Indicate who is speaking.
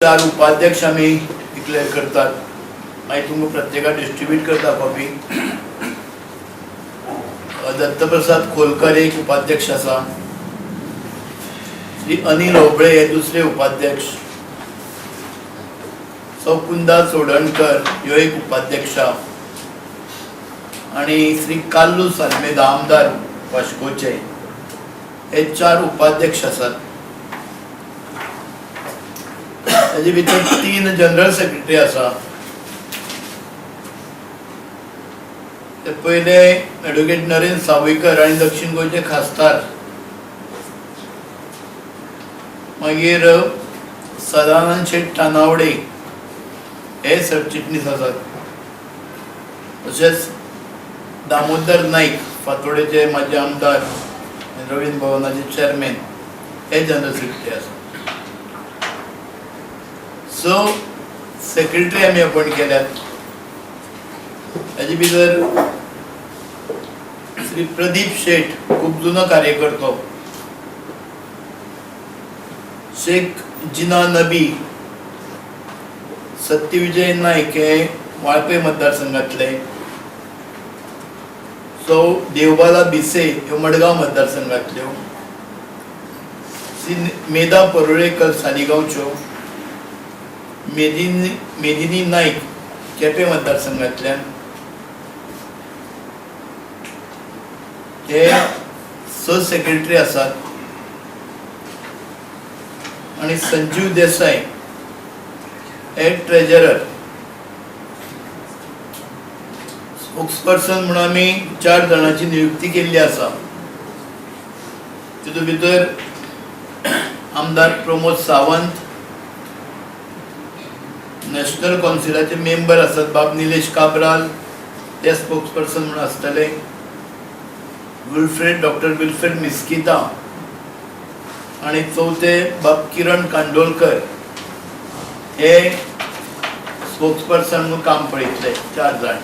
Speaker 1: चार उपाध्यक्ष आमी डिक्लेअर करतात. मागीर तुमकां प्रत्येकाक डिस्ट्रीब्यूट करता कॉपी. दत्तप्रसाद खोलकर एक उपाध्यक्ष आसा, श्री अनिल होबळे हे दुसरे उपाध्यक्ष, सौ कुंदा चोडणकर ह्यो एक उपाध्यक्ष आनी श्री काल्लू सालमेदा आमदार वास्कोचे हे चार उपाध्यक्ष आसात. ताजे भितर 3 जनरल सेक्रेटरी आसा. ते पयले एडवोकेट नरेंद्र सावयकर आनी दक्षिण गोंयचे खासदार, मागीर सदानंद शेट तानावडे हे सरचिटणीस आसात, तशेंच दामोदर नाईक फातोडेचे माजी आमदार रवींद्र भवनाचे चेअरमॅन हे जनरल सेक्रेटरी आसात. सो सेक्रेटरी आमी अपॉयंट केल्यात. ताजे भितर श्री प्रदीप शेट खूब जुनो कार्यकर्तो, शेख जिना नबी, सत्यविजय नायक हे वाळपय मतदारसंघातले, सो देवबाला बिसे ह्यो मडगांव मतदारसंघातल्यो, श्री मेधा परुळेकर सालिगांवच्यो, मेदिनी नाईक केपें मतदारसंघातल्यान, हे स सेक्रेटरी आसात आनी संजीव देसाय हे ट्रेजरर. स्पोक्सपर्सन म्हणून आमी 4 जाणांची नियुक्ती केल्ली आसा. तितूंत भितर आमदार प्रमोद सावंत, नॅशनल कावन्सिलाचे मेंबर आसात बाब निलेश काब्राल, ते स्पोक्सपर्सन म्हणून आसतले, विल्फ्रेड डॉक्टर विल्फ्रेड मिस्किता आनी चवथे बाब किरण कांडोलकर हे स्पोक्सपर्सन म्हणून काम पळयतले 4 जाण.